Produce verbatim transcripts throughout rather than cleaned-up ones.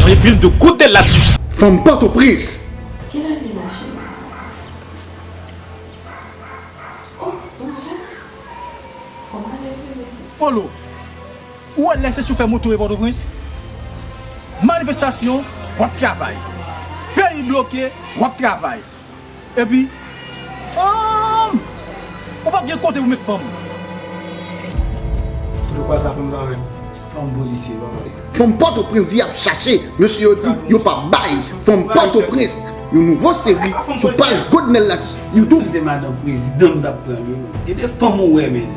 Refil de Goodnell Latus. Fanm Pòtoprens. Kilè li la, cheri? Oh, bonjou. Kòman leve? Polo, ou wè lè se choufè moto e Pòtoprens? Manifestasyon, w ap travay. Peyi bloke, w ap travay. Epi, fanm! Ou p ap gen kote pou met fanm. Sou de kwa sa fanm nan menm. Fanm polisye, papa. Fanm Pòtoprens y ap chache, mesye yo di yo p ap bay. Fanm Pòtoprens, yon nouvo seri sou paj Goodnell Latus YouTube. Si l te madanm prezidan, m t ap pran l, wi, men. Gen de fanm ou wè, men.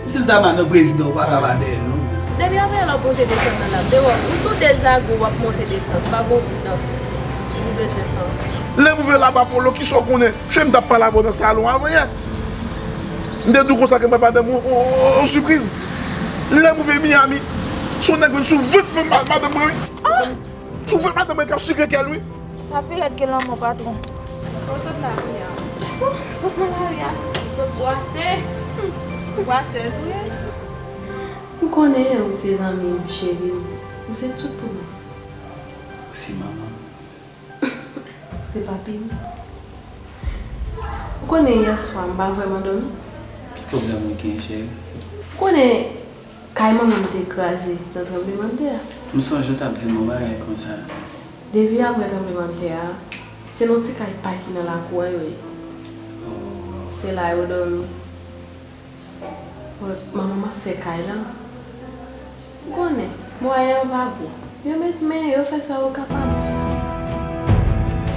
Si l ta madanm prezidan, ou pa ka pa dèyè l, non, men. Depi apre lè w ap monte desann nan la, m te wè w, ou sou de zago, w ap monte desann, pa gon bout nan fè. Ou bezwen fanm. Lè m rive laba Polo, kisa w konnen? Cheri, m t ap pale avè w nan salon avanyè. M te di w konsa ke m bay madanm ou, ou, ou, ou sipriz. Lè m rive Miami, se yon nèg vin sou vant fanm ma-, madanm mwen, wi. Sou vant madanm mwen k ap sikre kè l, wi. Sa pi rèd ke lanmò, patwon. Ou sot la kounye a. Sot nan lari a. Sot bwase. Bwasèz ou ye. M konnen ou se zanmi m, cheri m. Ou se tout pou mwen. Ou se manman m. Ou se papi m. Ou konnen yè swa m pa vrèman dòmi. Ki pwoblèm ou gen, cheri? Ou konnen kay manman m te kraze nan tranblemanntè a. M sonje w t ap di m yon bagay konsa. Depi apre tranblemanntè a, se nan ti kay pa ki nan lakou a yo ye. Oh. Se la yo dòmi. Bon, manman m ap fè kay la. Ou konnen, mwayen yo pa gwo. Yo met men, yo fè sa yo kapab.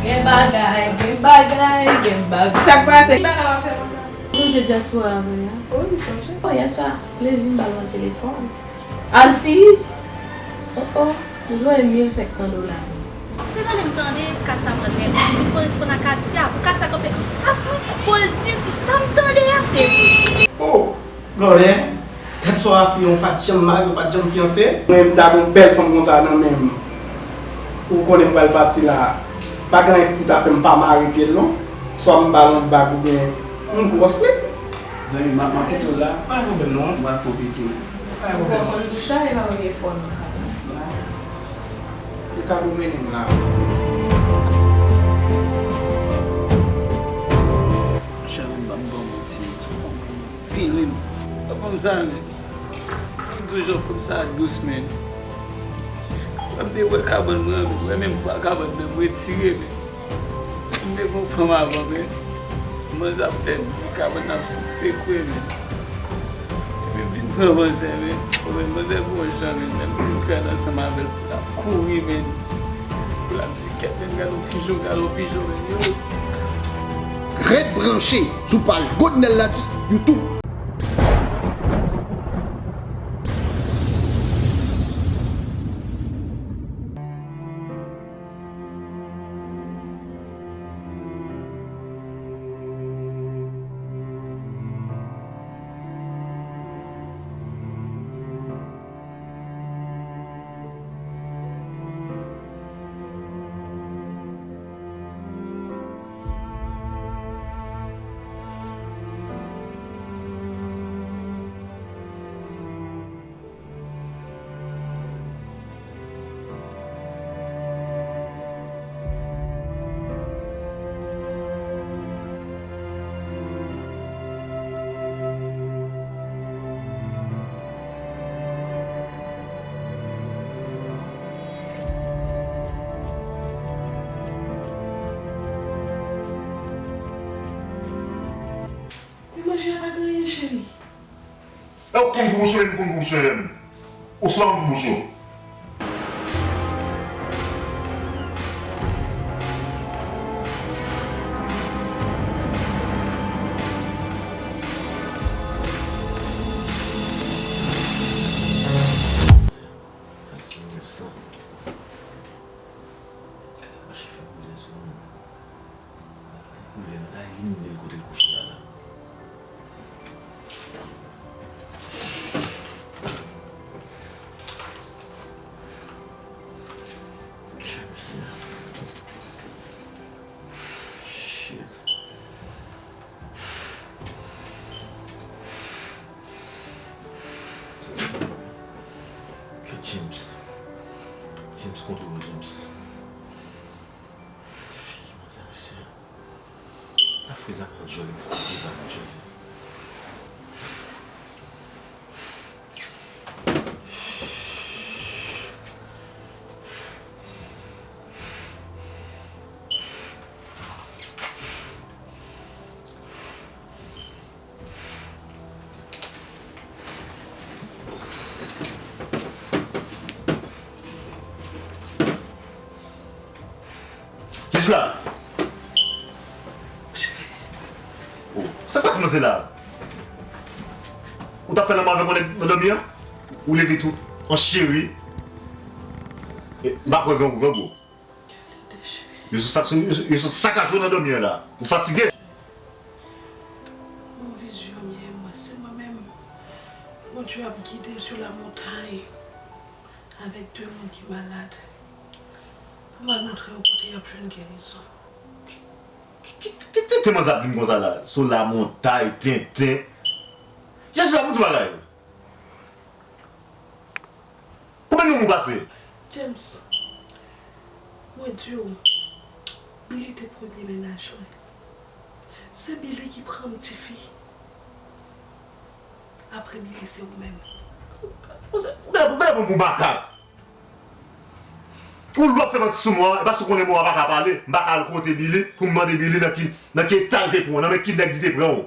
Gen bagay, gen bagay, gen bagay. Sa k pase? Ki bagay w ap fè konsa? Ou sonje dyaspora vre a? Wi, m sonje. Bon, yè swa, plezi m ba l nan telefòn. Alsiyis! Oh, oh, li voye mil senk san dola. Se tande m tande Katia pran nèg, m vin konnen se pandan Katia, pou Katia kanpe anfas mwen, pou l di m si sa m tande a se vre. Oh, Gòlè, tèt swa a fi an, ou pa t janm marye, ou pa t janm fiyanse. Mwen, m ta gen yon bèl fanm konsa nan men m. Ou konnen m pral pati la. Pa gen anyen ki pou ta fè m pa mare pye l non. Swa m ba l yon bag oubyen yon gwòs li. Zanmi m, m ap kite w la. Pa gen pwoblèm non. M pral fè w pete. Pa gen pwoblèm. Ou konn bouch la, e pa premye fwa w nan kay la. Li ka domine m la. Monchè, men m p ap ba w manti, se yon fanm anpil wi. Fanm sa, men. M di w, jan fanm sa dous, men. Lè m te wè kabann mwen, mwen menm, kabann nan, m retire, men. M te gon fanm avan, men. Manzè ap fè bri, kabann nan ap sekwe, men. Epi m vin pran manzè, men. Ou wè, manzè gon jan, men. Lè m fin fè l ansanm avè l, pou l ap kouri, men. Pou l ap di, "Kèt, men, gade yon pijon, gade yon pijon, men, yo." Ret branche sou paj Goodnell Latus YouTube. Li manje a pa gen anyen, cheri. E ou konn pou ou sere m, konn pou ou sere m. Ou sere m pou ou sere. Mache fè bouzen sou mwen. Li koule nan kay li, m vin kote l kouche a la. Shit. James. James, kontwole w, James. Figi manzè, mesye. Pa fè zak nan djòl, m fè devan nan djòl. Jij la! Oh, sa k pase nan se la? Ou t ap fè lanmou avèk yon nèg nan dòmi an? Ou leve tou an cheri? E, m pa kwè grangou, grangou. Yo sot sa-, yo sot, yo sot sakajwe nan dòmi an la. Ou fatige. Yon vizyon m ye, mwen, se mwen menm. Bondye ap gide sou la montay avèk de moun ki malad pou m al montre yo kote y ap jwenn gerizon. Ki, ki, ki, ki tenten manzè ap di m konsa la? Sou la montay, tenten. Jezi la, pou di bagay. Konbyen moun ou pase? James, mwen di w, Billy te premye mennaj mwen. Se Billy ki pran m tifi. Apre Billy, se ou menm. Ou bèl, ou bèl pou makak. Ou lou ap fè manti sou mwen, e paske ou konnen mwen pa ka pale, m pa ka al kote Billy pou m mande Billy nan ki, nan ki eta l te pran w, nan men ki nèg li te pran w.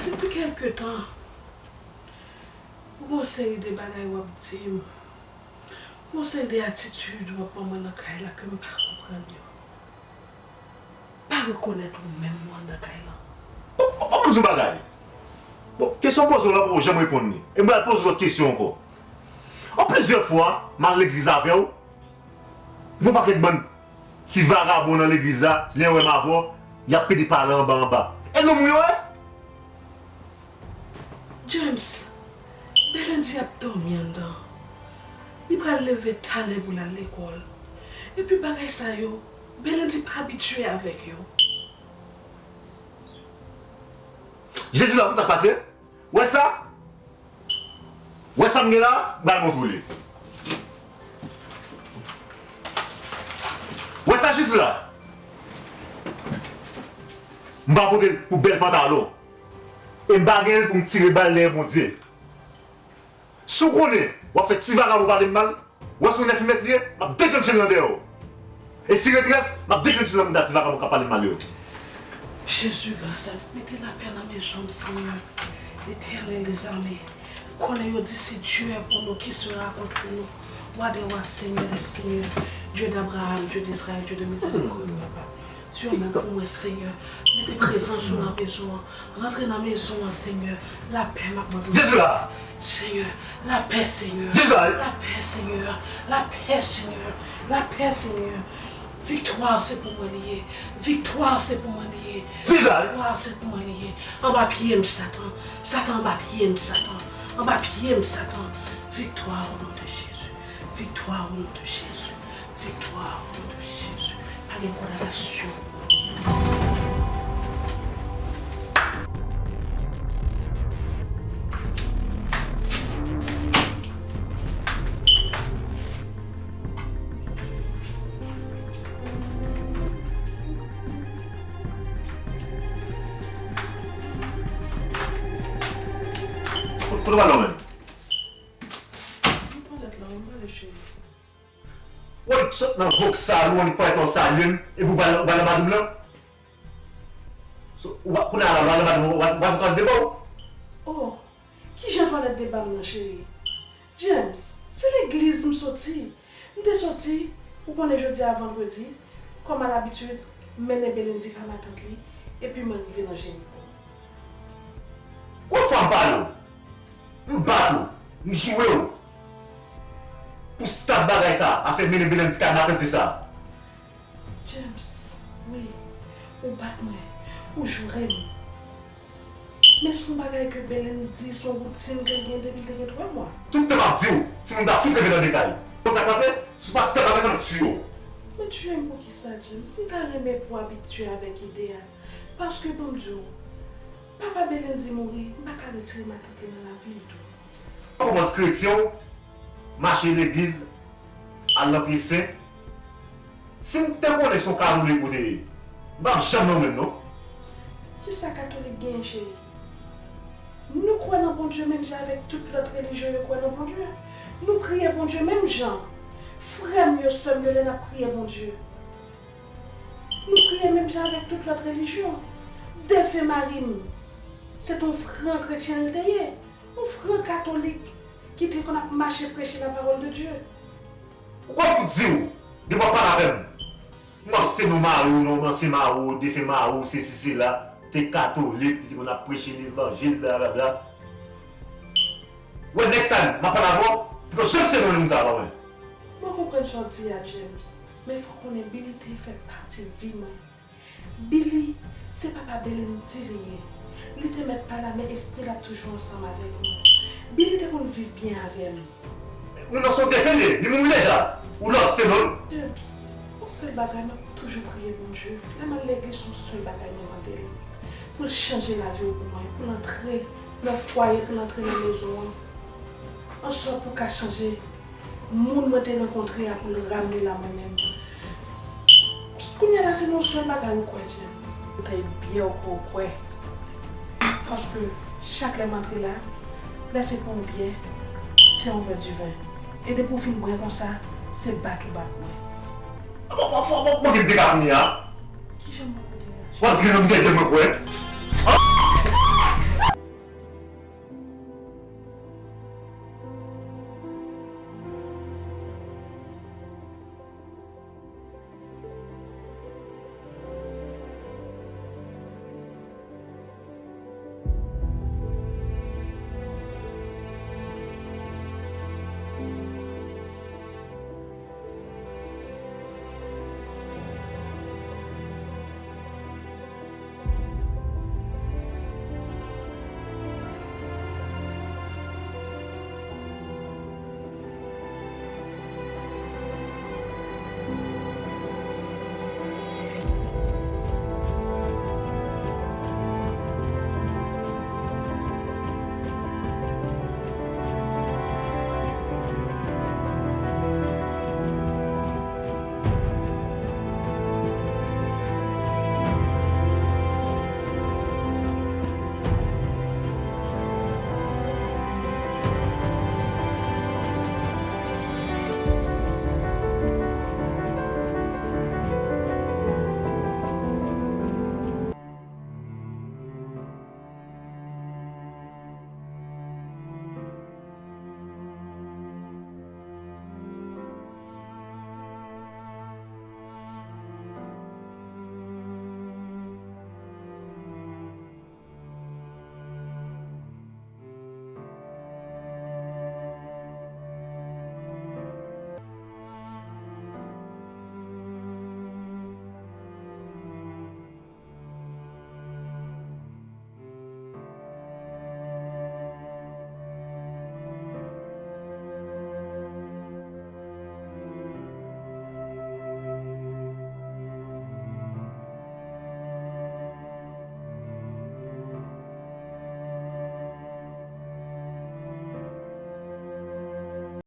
Depi kèlke tan, ou gon seri de bagay w ap di m, gon seri de atitid w ap ban mwen nan kay la ke m pa konprann yo. Pa rekonèt ou menm ou anndan kay lan. Bon, bon, bon, m di w bagay. Bon, kesyon m poze w la, ou poko janm reponn li. E m pral poze w lòt kesyon ankò. An plizyè fwa, m al legliz avè w. Gon pakèt bann ti vagabon nan legliz la, lè yo wè m avè w, y ap pede pale anba anba. E nonm ou yo ye? James, Belendy ap dòmi anndan. Li pral leve talè pou l al lekòl. Epi bagay sa yo, Belendy pa abitye avèk yo. Jezi la, konn sa k pase? Wè sa? Wè sa m gen la? M pral montre w li. Wè sa jezi la? M pa pote l pou bèl pantalon. E m pa gen l pou m tire bal dèyè Bondye. Si w konnen w ap fè ti vagabon pale m mal, w wè se yon nèf mèt li ye, m ap deklennche l nan dèyè w. E si ret rès, m ap deklennche l nan mouda ti vagabon k ap pale m mal yo. Jezi, gras a, mete lapè nan mezon m, Senyè, Letènèl dèzame. Konnen yo di, si Dye è pou nou, ki sera kont nou? Wa dè wa, Senyè dè senyè, Dye d'Abraham, Dye d'Izrayèl, Dye dè mizèrikòd, papa. Di yon mo pou mwen, Senyè. Mete prezans ou nan mezon an. Rantre nan mezon an, Senyè. Lapè m ap mande w. Jezi la! Senyè, lapè, Senyè. Jezi la! Lapè, Senyè. Lapè, Senyè. Lapè, Senyè. Viktwa se pou mwen li ye. Viktwa se pou mwen li ye. Jezi la! Viktwa se pou mwen li ye. Anba pye m, Satan. Satan, anba pye m, Satan. Anba pye m, Satan. Viktwa o non de Jezi. Viktwa o non de Jezi. Viktwa o non de Jezi. Pa gen kondanasyon. Kote w ale menm? Nan twalèt la, wi, m prale, cheri. Ou annik sot nan vòk sa, ou annik parèt nan salye m, epi ou pral, ou pral anba dwòl lan? So, ou pa, kounye a la, ou pral anba dwòl, ou pral, ou pral fè twalèt de ba w? Oh, kijan twalèt de ba m nan, cheri? James, se legliz m soti. M te soti, ou konnen jodi a vandredi, kòm alabitid, m mennen Belendy kay matant li, epi mwen rive nan Jeriko. Konbyen fwa m pale w? M bat ou, m joure w. Pou stad bagay sa, afè mennen Belendy kay matant li sa. James, wi, ou bat mwen, ou joure m. Men se yon bagay ke Belendy, se yon woutin ke l gen depi l te gen twa mwa. Tout tan m ap di w, timoun ta fout leve nan de kay. Konn sa k pase? Si w pa stèp avè sa, m ap tiye w. Men tiye m poukisa, James? M ta renmen pou w abitye avèk ide a. Paske, ban m di w, papa Belendy mouri, m pa ka retire matant li nan lavi l tou. Ou kòmanse kretyen w, mache legliz, Al nan pye sen. Si m te konnen se yon katolik ou te ye, m p ap janm nan ou menm non. Kisa katolik genyen, cheri? Nou kwè nan Bondye menm jan avèk tout lòt relijyon yo kwè nan Bondye. Nou priye Bondye menm jan. Frè m yo, sè m yo, lè n ap priye Bondye, nou priye menm jan avèk tout lòt relijyon. Defen mari m, se t on fran kretyen l te ye, on fran katolik ki te konn ap mache preche la parole de Dieu. Ou kwè m fout di w, depi w ap pale avè m, m absteni w mari w, non, m ansyen mari w, defen mari w, sesi, sela, te katolik, li te konn ap preche levanjil, blablabla. Well, next time, m ap pale avè w, pito janm se non moun sa pa mwen. Mwen konprann sa w di a, James, men fò w konnen Billy te fè pati vi mwen. Billy, se papa Belindy li ye. Li te mèt pa la, men espri l ap toujou ansanm avèk nou. Billy te konn viv byen avè m. Moun nan se yon defen li ye, li mouri deja. Ou lòs te non. James, yon sèl bagay, m ap toujou priye Bondye. Lè m al legliz, se yon sèl bagay mwen mande l. Pou l chanje lavi w pou mwen, pou l antre nan fwaye, pou l antre nan mezon an. Answè pou w ka chanje moun mwen te rankontre a pou l ramne l a mwen menm. Kounye a la, se nan yon sèl bagay ou kwè, James. Bouteyi byè ou kwè ou kwè. Paske chak lè m antre la, lè se pou yon byè, se yon vè diven. E depi w fin bwè konsa, se bat ou bat mwen. Bon, bon, bon, bon, bon, gen dega kounye a. Kijan mwen pou degaje? W ap di gen yon byè de mwen kwè?